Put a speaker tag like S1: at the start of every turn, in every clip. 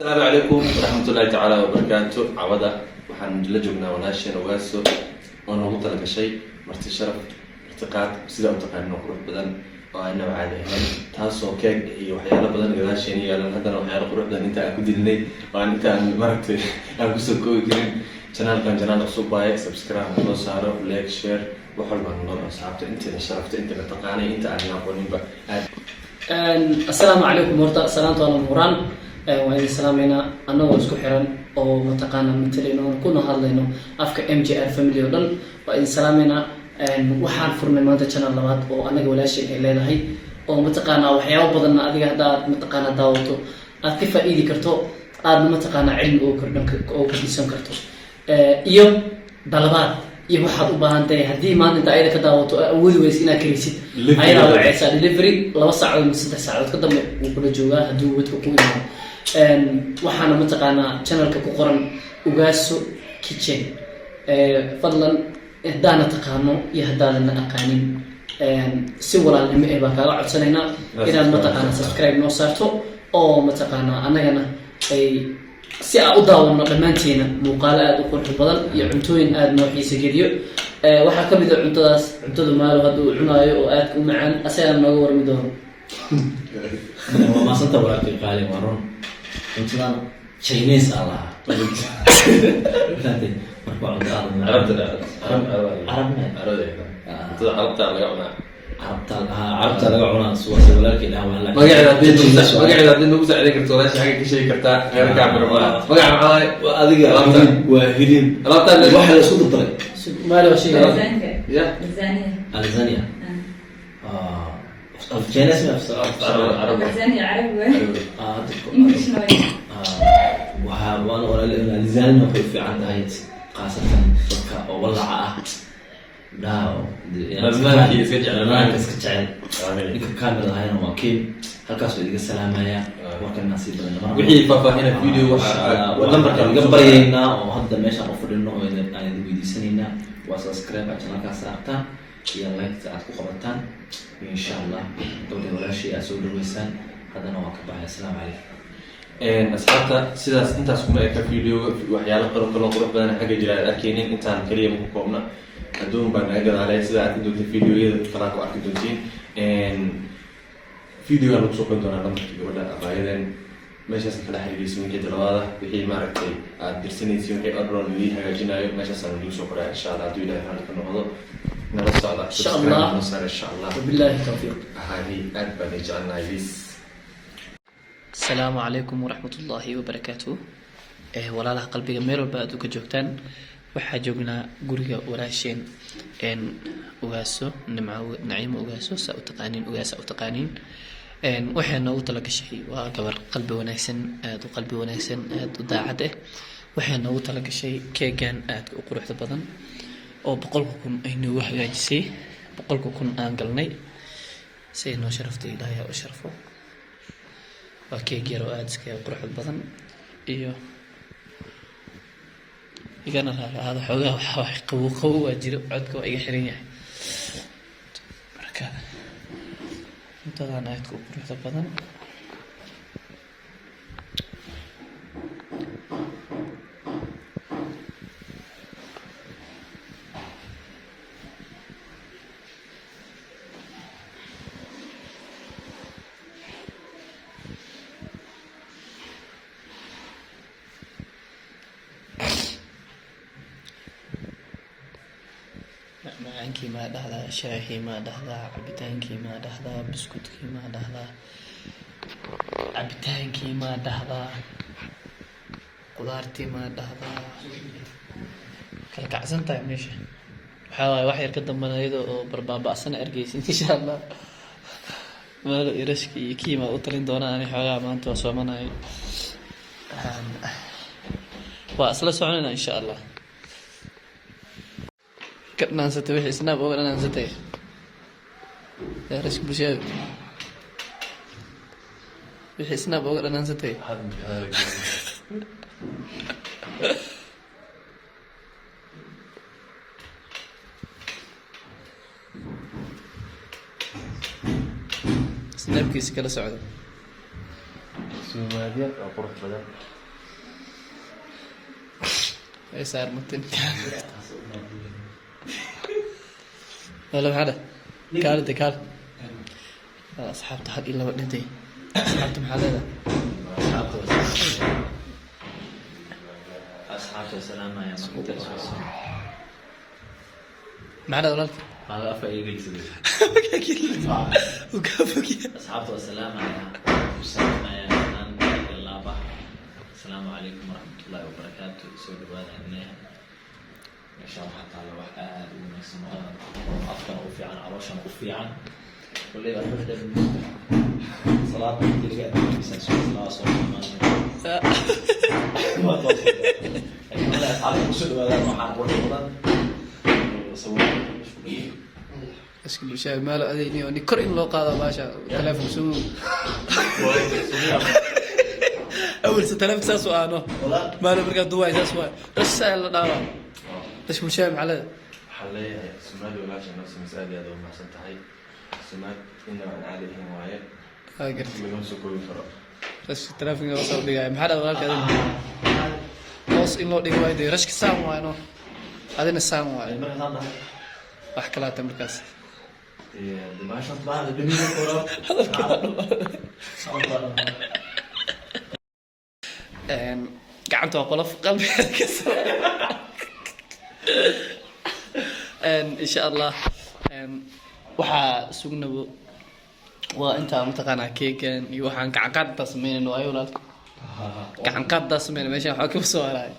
S1: Asalaamu calaykum waraxmatullaahi tacaala wabarakaatu. Cawada waxaan la joognaa walaasheen Ogaaso oo noogu talagashay marti sharaf, martiqaad sida u taqaanin oo qurux badan oo aan nooc caadi ahayn, taasoo keeg iyo waxyaalo badan gadaasheena yaalan. Haddana waxyaalo qurux badan inta aan ku dilinay oo aan inta aan maaragtay aan kusoo koobi karin. Channelkan channel cusub waaye. Subscribe noo saaro, like, share, wax walba noo. Asxaabta inteena sharafta, inteena taqaanay, inta aan aqooninba aad.
S2: Assalaamu calaykum. Horta salaanta waa muraan, waan idin salaameynaa annagoo isku xiran oo mataqaana matalayno oon kuna hadlayno afka MJR family oo dhan. Waa idin salaameynaa. Waxaan furnay maanta channel labaad oo annaga walaashay ay leedahay, oo mataqaanaa waxyaabo badanna adiga haddaad mataqaanaa daawato aad ka faa'iidi karto, aadna mataqaanaa cilmi oo kordhan oo kordhisan karto, iyo dalabaad iyo waxaad u baahan tahay. Haddii maanta inta ayada ka daawato oo awoodi weysa inaad karaysid,
S1: Delivery.
S2: Ayadaa waceysaa, delivery 2 saacadood ama 3 saacadood ka dambe wuu kula joogaa hadduu wadka ku imaado. Waxaana mataqaanaa channelka ku qoran Ugaaso Kitchen. Fadlan haddaana taqaano iyo haddaadan aqaanin, si walaalnimo eh baan kaaga codsanaynaa inaad mataqaanaa subscribe noo saarto, oo mataqaanaa annagana ay si aan u daawano dhammaanteena muuqaalo aada u qurux badan iyo cuntooyin aada noo xiisa geliyo. Waxaa ka mid ah cuntadaas cuntadu Maalo hadda uu cunaayo oo aadka u macaan, asagaa nooga warmi doono.
S3: Waa maasanta walaalkay qaali. Waa run, cuntadan Chinese aa lahaa. Fahantay? Marka waa cunto aada u macaan.
S1: Carabta.
S3: Carabna.
S1: Carabta, cuntada carabta laga cunaa.
S3: Carabta, haa, carabta laga cunaa, suwaas walaalkay dhaha waa, laakiin
S1: Magaceeda haddii
S3: Chinese waaye.
S1: Magaceeda haddii nagu saacideyn karto walaasha, xagga ka sheegi kartaa reer kaamira malaha. Magaca maxaa waaye?
S3: Waa adiga.
S1: Alaabta.
S3: Hilib waa hilib.
S1: Alaabta.
S3: Waxa la isku dardaray.
S2: Maalo waa sheegaya.
S4: Lasagna.
S1: Ya.
S4: Lasagna.
S3: Lasagna. Ah, af Chinese ma af
S1: Carab. Carab.
S4: Lasagna carabi waay.
S3: Ah, dadku-
S4: English na waay.
S3: Ah, waxaa waan lasagna waxay u fiican tahay khaasatan dadka oo walaca ah, gabdhaha oo
S1: Lasagna iska jecel.
S3: Lasagna iska jecel.
S1: Amiin.
S3: Ninka kaamira ahayna waa Kim, halkaas oo idiga salaamaya. Warkan inaan sii badan lama rabo.
S1: Wixii faahfaahina video waxa
S3: waxa
S1: lambarka
S3: iga baryaynaa oo hadda meeshaan u fadhino oo aan idin weydiisanaynaa waa subscribe aad channelkaas saartaan iyo like aad ku qabataan, insha Allah gabadha walaashii aad soo dhaweysaan. Haddana waan ka baxay. Asalaamu calaykum.
S1: Asxaabta, sidaas intaas kuma eka videoga. Waxyaalo qaro kaloo qurux badan xagga jira aad arkeynin, intaan kaliya maku koobna. Adduun baa naga gadaalay. Sida arki doonta videoyada kalaa ku arki doontiin, videogaan lagu soo qorin doonaa lambarka gabadha abaayadeen. Meeshaas kala xiriiraysin wixii dalabaada, wixii maaragtay aad dirsanaysin, wixii order lidii hagaajinayo, meeshaasaan lagu soo qoraa, insha Allah, hadduu Ilahay raalli ka noqdo. Nala socda.
S2: Insha
S1: Subscribe
S2: Allah.
S1: noo saar, insha Allah.
S2: Wabillahi tawfiiq.
S1: Ahadi aad baan i jecelnahay. Peace.
S2: Asalaamu calaykum waraxmat ullaahi wabarakaatuh. Walaalaha qalbiga, meel walba aad uka joogtaan, waxaa joognaa guriga walaasheen Ugaaso Nimco, Naciimo Ugaaso, saa u taqaaniin, Ugaasa u taqaaniin. Waxay noogu talagashay, waa gabar qalbi wanaagsan, aada u qalbi wanaagsan, aada u daacad ah. Waxay noogu talagashay keegan aadka u quruxda badan oo 100,000 ay noogu hagaajisay. 100,000 aan galnay si ay noo sharaftay, Ilaahay ha u sharfo. Waa keeg yar oo aada iskaga qurux badan iyo igana raali ahaada xoogaa, waxaa waay qabow qabow waa jiro, codka waa iga xiran yahay. Marka cuntadan aadka u quruxda badan. Macmacaankii maa dhahdaa, shaahii maa dhahdaa, cabitaankii maa dhahdaa, buskudkii maa dhahdaa, cabitaankii maa dhahdaa, qudaartii maa dhahdaa, kala kacsan tahay meesha. Waxaa waaye wax yar ka dambana iyadoo oo barbaaba'san arkeysin, insha Allah. Maalo irashka iyo kiima u talin doonaa. Ani xoogaa maanta waa soomanahay, waa isla soconayna, insha Allah. Ka dhanansatay wixii Snap uga dhanansatay rashka bulshada, wixii Snap uga dhanansatay. Snapkiisa kala socda.
S1: Casuumaadyo oo qurux badan.
S2: Ay saarmatin. Wala maxaa dheh? Kaalida kaal. Asxaabta hal iyo laba dhintay. Asxaabta maxaa leedahay?
S3: Asxaabta salaamaya.
S2: Maxaa dheh, walaalka?
S3: Maaga afka iga gelisaday.
S2: Uu kaa fogyahay.
S3: Asxaabta waa salaamaya, ku salaamaya salaanta laaba. Asalaamu calaykum waraxmatullaahi wabarakaatu. Soo dhawaada leeyahay. Meeshaan waxaa taalla wax aad u wanaagsan oo aad oo afkana u fiican, calooshana u fiican. Kolley waa xubda salaada intii laga adkeysan soo salaada soo dhamaanay. Laakiin walahi asxaabta kusoo dhawaadaan waxaan qurux badan sawirada isku dhigay.
S2: Iska bulshada maalo adeyniyo ni kor in loo qaado baasha telefoon suu awalse telefoon saas u aano maalo markaa duwaay saas waay rash la dhaawaa. Rash bulshada maxaa leedahay?
S1: Waxaan leeyahay casuumaad walaasha noo samaysa, aad iyo aad ugu mahadsan tahay. Casuumaad inaba aan caadi ahayn waaye.
S2: Waa gartay.
S1: Lagama soo koobi karo.
S2: Rash telefoonka hoos u dhigaya. Maxaa dhahda, walaalka, adiga? Hoos in loo dhigo waayo dee. Rashka saan waay no, adina saan waay.
S3: Markaasaan dhahay.
S2: Wax kalaata markaas.
S3: Baashan baa dhamiga koro.
S2: Hadalkii waa dhamaaday. Gacanta waa qolof qalbiga ka soo. Insha Allah waxaa sugnabo waa intaa mataqaanaa keegan iyo waxaan gacan qaad intaa sameynayno waayo, walaalka, gacan qaad intaa sameynay meeshan waxaa kama soo haraay.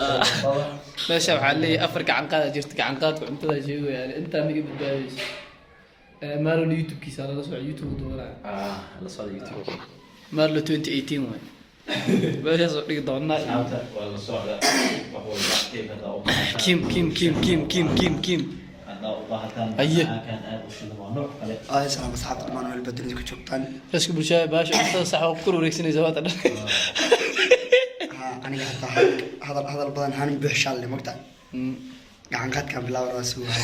S2: Meesha waxaa leeyahay afar gacan qaada jirta, gacan qaadka cuntada sheegayaan intaa naga badbaadayso. Maalon YouTube-kiisa lala soco, YouTube duwanaya.
S3: La socda YouTube.
S2: Marlo 2018 waay meeshaas oo dhigi doonaa.
S3: Asxaabta waa la socda wax walba keef haddaa u baahataan.
S2: Kim kim kim kim kim kim kim.
S3: Haddaa u baahataan.
S2: Aye.
S3: Kan aad u shidan waa nooc kale.
S4: Ay, salaam asxaabta dhammaan meel baad dunida ku joogtaan.
S2: Rashka bulshada baasha cuntada sax oo ku kor wareegsanaysa waata dhan.
S4: Ha, aniga hataa hadal hadal badan hanin buux shaalle mogta. Gacan qaadkaan bilaaban waa sugahay.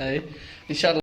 S2: Ay, insha Allah.